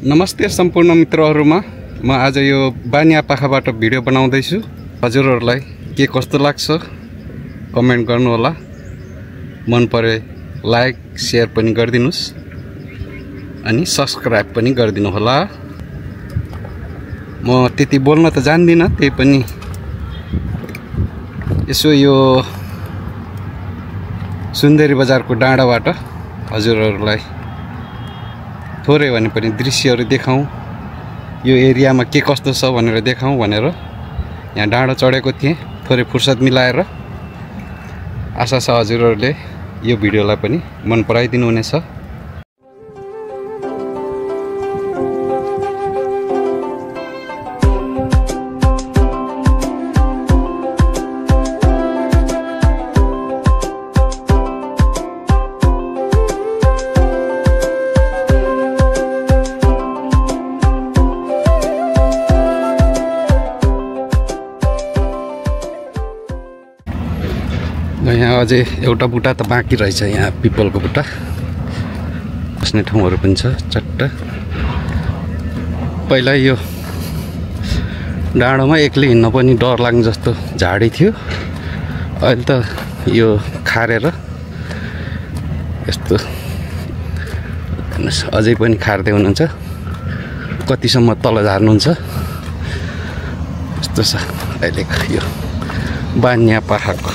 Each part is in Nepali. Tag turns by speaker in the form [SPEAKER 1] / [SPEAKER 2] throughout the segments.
[SPEAKER 1] नमस्ते सम्पूर्ण मित्रहरुमा म आज यो बानिया पाखाबाट भिडियो बनाउँदैछु। हजुरहरुलाई के कस्तो लाग्छ कमेन्ट गर्नु होला। मन परे लाइक शेयर पनि गरिदिनुस् अनि सब्स्क्राइब पनि गरिदिनु होला। म त्यति बोल्न त जान्दिन, त्यही पनि यसो यो सुन्दरी बजारको डाँडाबाट हजुरहरुलाई थोरै भने पनि दृश्यहरु देखाउँ, यो एरियामा के कस्तो छ भनेर देखाउँ भनेर यहाँ डाँडा चढेको थिएँ थोरै फुर्सद मिलाएर। आशा छ हजुरहरुले यो भिडियोलाई पनि मन पराइदिनु हुनेछ। यहाँ अझै एउटा बुट्टा त बाँकी रहेछ, यहाँ पिपलको बुट्टा बस्ने ठाउँहरु पनि छ चट्ट। पहिला यो डाँडामा एक्लै हिँड्न पनि डर लाग्ने जस्तो झाडी थियो, अहिले त यो खारेर यस्तो अझै पनि खार्दै हुनुहुन्छ, कतिसम्म तल झार्नुहुन्छ यस्तो छ अहिलेको यो बानिया पाखाको।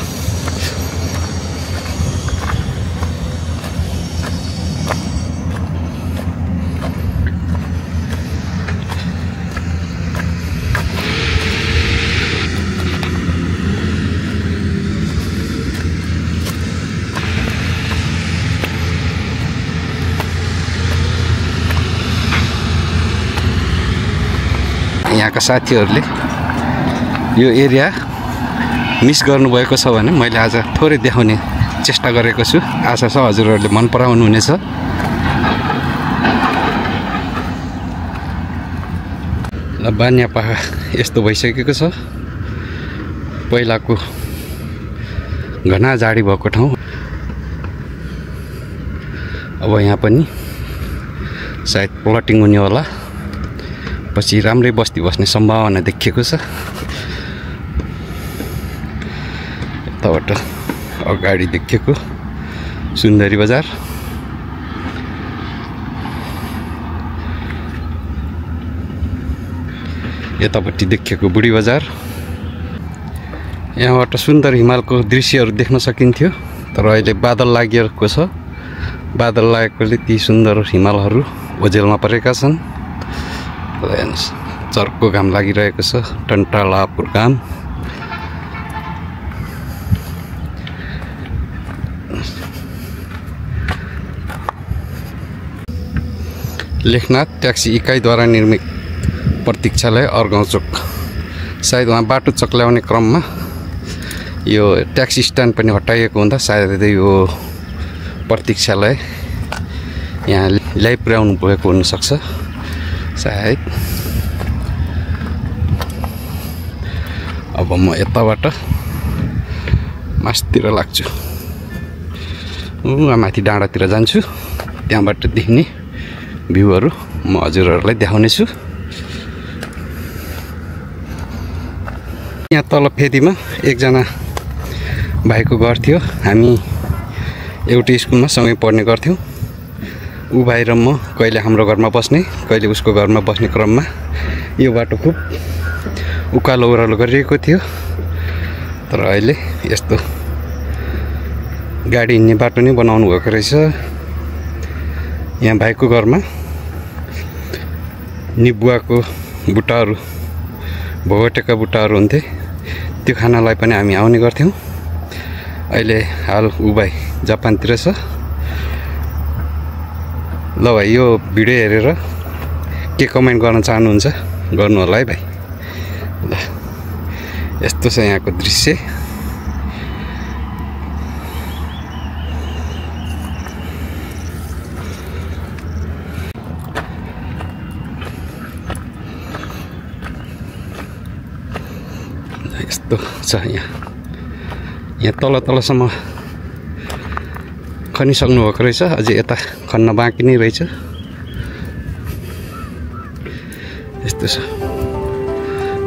[SPEAKER 1] यहाँका साथीहरुले यो एरिया मिस गर्नुभएको छ भने मैले आज थोरै देखाउने चेष्टा गरेको छु। आशा छ हजुरहरुले मन पराउनु हुनेछ। ल बानिया पाखा यस्तो भइसकेको छ, पहिलाको घना झाडी भएको ठाउँ अब यहाँ पनि सायद प्लटिङ हुने होला, पछि राम्रै बस्ती बस्ने सम्भावना देखिएको छ। यताबाट अगाडि देखिएको सुन्दरी बजार, यतापट्टि देखिएको बुढी बजार। यहाँबाट सुन्दर हिमालको दृश्यहरू देख्न सकिन्थ्यो, तर अहिले बादल लागिएको छ। बादल लागेकोले ती सुन्दर हिमालहरू ओझेलमा परेका छन्। चर्को घाम लागिरहेको छ, टन्टालापुर घाम। लेखनाथ ट्याक्सी इकाइद्वारा निर्मित प्रतीक्षालय अरगाउँ चोक, सायद वहाँ बाटो चक्ल्याउने क्रममा यो ट्याक्सी स्ट्यान्ड पनि हटाइएको हुँदा सायद यो प्रतीक्षालय यहाँ ल्याइपुर्याउनु भएको हुनसक्छ सायद। अब म यताबाट मास्तिर लाग्छु, माथि डाँडातिर जान्छु, त्यहाँबाट देख्ने भ्यूहरू म हजुरहरुलाई देखाउनेछु। यहाँ तल फेदीमा एकजना भाइको घर थियो, हामी एउटै स्कुलमा सँगै पढ्ने गर्थ्यौँ। ऊ भाइ र म कहिले हाम्रो घरमा बस्ने, कहिले उसको घरमा बस्ने क्रममा यो बाटो खुब उकालो ओह्रालो गरिरहेको थियो, तर अहिले यस्तो गाडी हिँड्ने बाटो नै बनाउनु भएको रहेछ। यहाँ भाइको घरमा निबुवाको बुट्टाहरू, भोगटेका बुट्टाहरू हुन्थे, त्यो खानालाई पनि हामी आउने गर्थ्यौँ। अहिले हाल ऊ भाइ जापानतिर छ। ल भाइ यो भिडियो हेरेर के कमेन्ट गर्न चाहनुहुन्छ गर्नु होला है भाइ। ल यस्तो छ यहाँको दृश्य। यस्तो छ यहाँ तल तलसम्म खनिसक्नु भएको रहेछ, अझै यता खन्न बाँकी नै रहेछ। यस्तो छ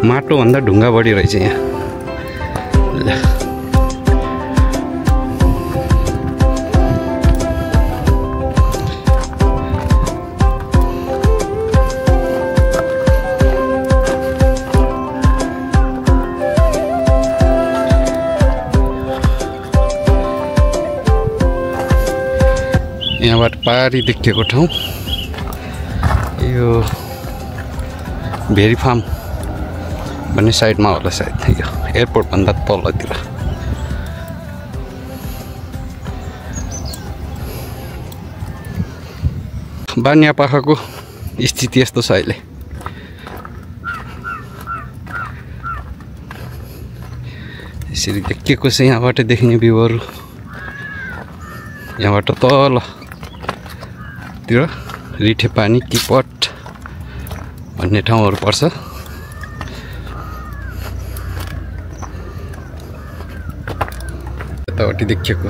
[SPEAKER 1] माटो भन्दा ढुङ्गा बढी रहेछ यहाँ यहाँबाट पारी देखिएको ठाउँ यो भेरी फार्म भन्ने साइडमा होला सायद यो एयरपोर्ट भन्दा तलतिर बानियापाखाको स्थिति यस्तो छ अहिले यसरी देखिएको छ यहाँबाट देखिने भ्यूहरू यहाँबाट तलतिर रिठेपानी किपट भन्ने ठाउँहरू पर्छ यतापट्टि देखिएको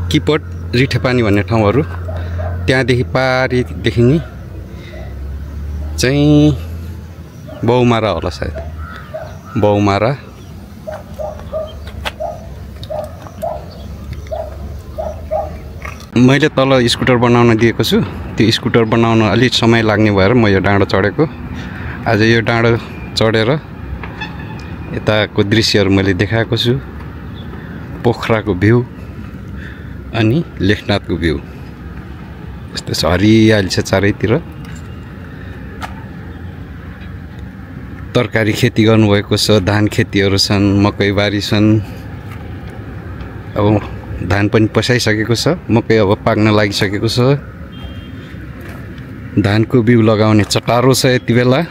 [SPEAKER 1] किपट रिठेपानी भन्ने ठाउँहरू त्यहाँदेखि पारी देखिने चाहिँ बहुमारा होला सायद बहुमारा मैले तल स्कुटर बनाउन दिएको छु त्यो स्कुटर बनाउन अलिक समय लाग्ने भएर म यो डाँडो चढेको आज यो डाँडो चढेर यताको दृश्यहरू मैले देखाएको छु पोखराको भ्यू अनि लेखनाथको भ्यू यस्तो छ हरियाली छ चारैतिर तरकारी खेती गर्नुभएको छ धान खेतीहरू छन् मकैबारी छन् अब धान पनि पसाइसकेको छ मकै अब पाक्न लागिसकेको छ धानको बिउ लगाउने चटारो छ यति बेला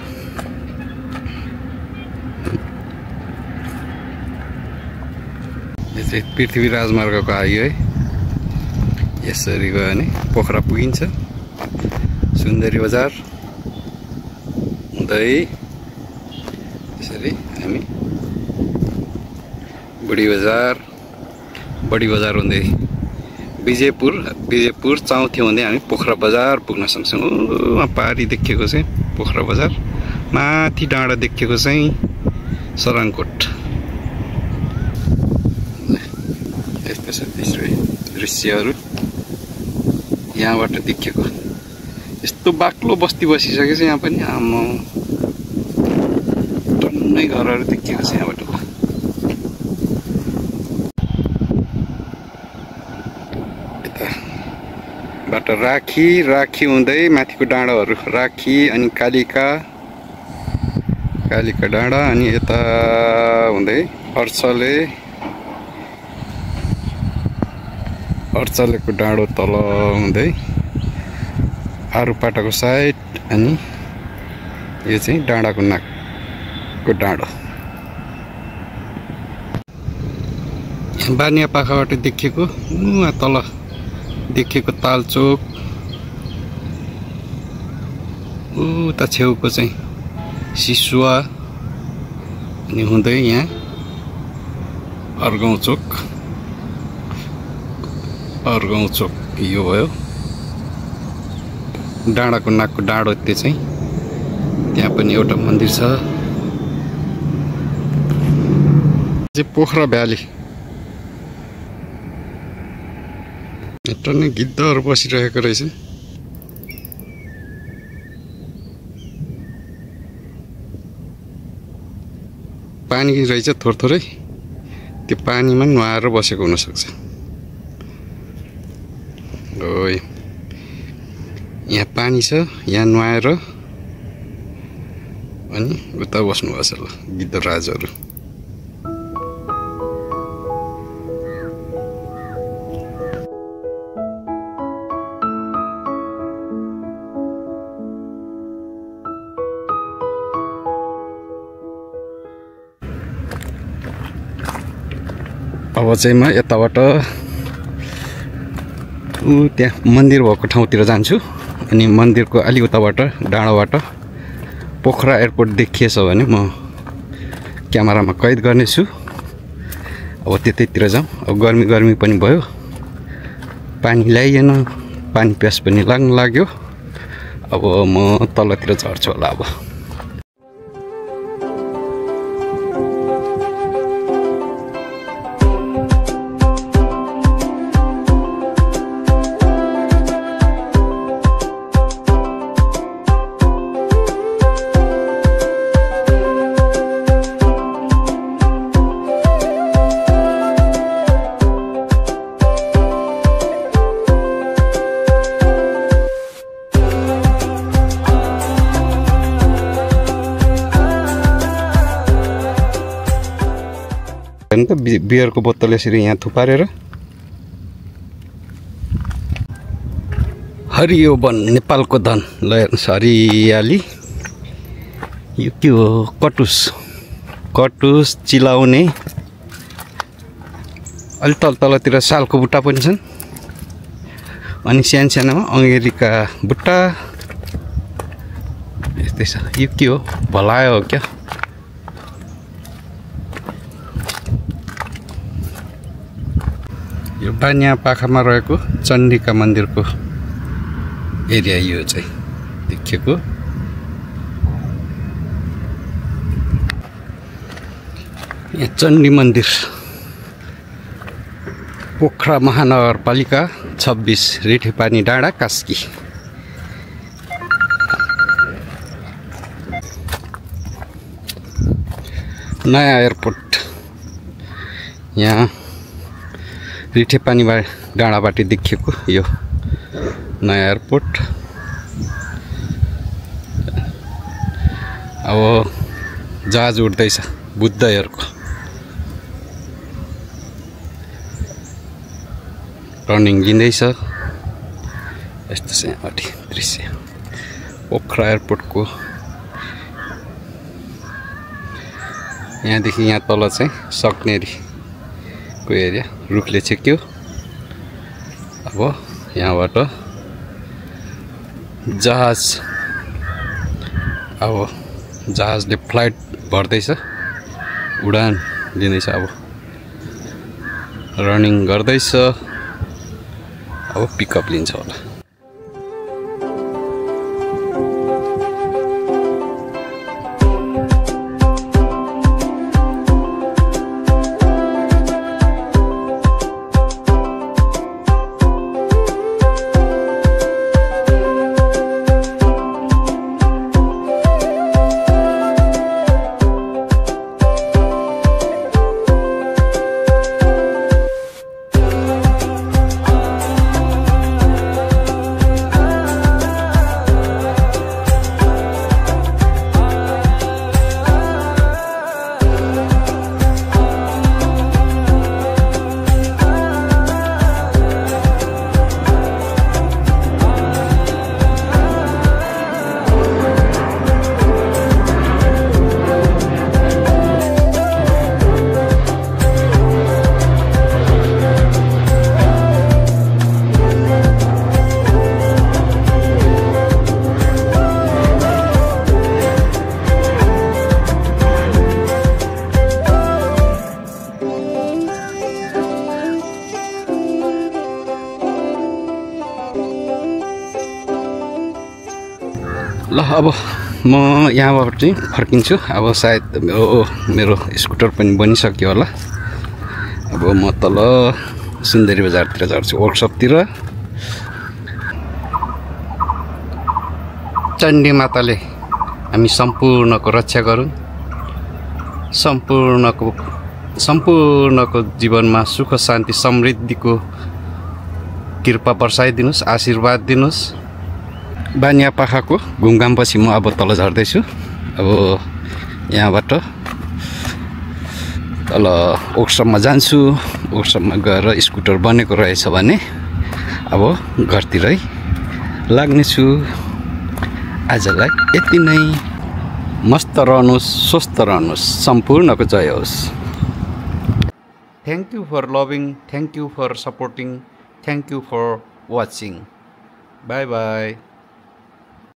[SPEAKER 1] यो चाहिँ पृथ्वी राजमार्गको हाइवे यसरी गयो भने पोखरा पुगिन्छ सुन्दरी बजार हुँदै यसरी हामी बडी बजार हुँदै विजयपुर चाउथ्यो हुँदै हामी पोखरा बजार पुग्न सक्छौँ वहाँ पारी देखिएको चाहिँ पोखरा बजार माथि डाँडा देखिएको चाहिँ सराङकोट यस्तो छ दृश्यहरू यहाँबाट देखिएको यस्तो बाक्लो बस्ती बसिसकेको छ यहाँ पनि आमा टन्नै घरहरू देखिएको छ यहाँबाट बाट राखी हुँदै माथिको डाँडाहरू राखी अनि कालिका डाँडा अनि यता हुँदै अर्चलेको डाँडो तल हुँदै आरुपाटाको साइड अनि यो चाहिँ डाँडाको नाकको डाँडो बानियापाखाबाट देखिएको उहाँ तल देखिएको तालचोक उता छेउको चाहिँ सिसुवा अनि हुँदै यहाँ अर्गाउँ चोक यो भयो डाँडाको नाकको डाँडो त्यो चाहिँ त्यहाँ पनि एउटा मन्दिर छ पोखरा भ्याली टन्नै गिद्धहरू बसिरहेको रहेछ पानी रहेछ थोरै त्यो पानीमा नुहाएर बसेको हुनसक्छ यहाँ पानी छ यहाँ नुहाएर अनि उता बस्नुभएको छ ल गिद्धराजहरू अब चाहिँ म यताबाट त्यहाँ मन्दिर भएको ठाउँतिर जान्छु अनि मन्दिरको अलि उताबाट डाँडाबाट पोखरा एयरपोर्ट देखिएछ भने म क्यामेरामा कैद गर्नेछु अब त्यतैतिर जाउँ अब गर्मी पनि भयो पानी ल्याइएन पानी प्यास पनि लाग्न लाग्यो अब म तलतिर झर्छु होला अब। त बियरको बोतल यसरी यहाँ थुपारेर हरियो वन नेपालको धन ल हेर्नुहोस् हरियाली। यो के हो कटुस चिलाउने अलि तलतिर सालको बुट्टा पनि छन् अनि सानोमा अङ्गेरीका बुट्टा यस्तै छ। यो के हो भलायो हो क्या? यो बानिया पाखामा रहेको चण्डिका मन्दिरको एरिया यो चाहिँ देखिएको। यहाँ चण्डी मन्दिर पोखरा महानगरपालिका 26 रिठेपानी डाँडा कास्की। नयाँ एयरपोर्ट यहाँ रिठेपानी डाँडाबाट देखिएको यो नयाँ एयरपोर्ट। अब जहाज उड्दैछ बुद्धहरूको टर्निङ लिँदैछ। यस्तो चाहिँ यहाँबाट दृश्य पोखरा एयरपोर्टको। यहाँदेखि यहाँ तल चाहिँ सक्नेरीको एरिया रुखले छेक्यो। अब यहाँबाट जहाजले फ्लाइट भर्दैछ उडान लिँदैछ। अब रनिङ गर्दैछ। अब पिकअप लिन्छ होला। ल अब म यहाँबाट चाहिँ फर्किन्छु। अब सायद मेरो स्कुटर पनि बनिसक्यो होला। अब म तल सुन्दरी बजारतिर झर्छु वर्कसपतिर। चण्डी माताले हामी सम्पूर्णको रक्षा गरून्। सम्पूर्णको जीवनमा सुख शान्ति समृद्धिको कृपा बर्साइदिनुहोस्, आशीर्वाद दिनुहोस्। बानिया पाखाको घुमघामपछि म अब तल झर्दैछु। अब यहाँबाट तल ओक्सममा जान्छु। ओक्सममा गएर स्कुटर बनेको रहेछ भने अब घरतिरै लाग्नेछु। आजलाई यति नै। मस्त रहनुहोस्, स्वस्थ रहनुहोस्, सम्पूर्णको जय होस्। Thank you for loving, thank you for supporting, thank you for watching. Bye by.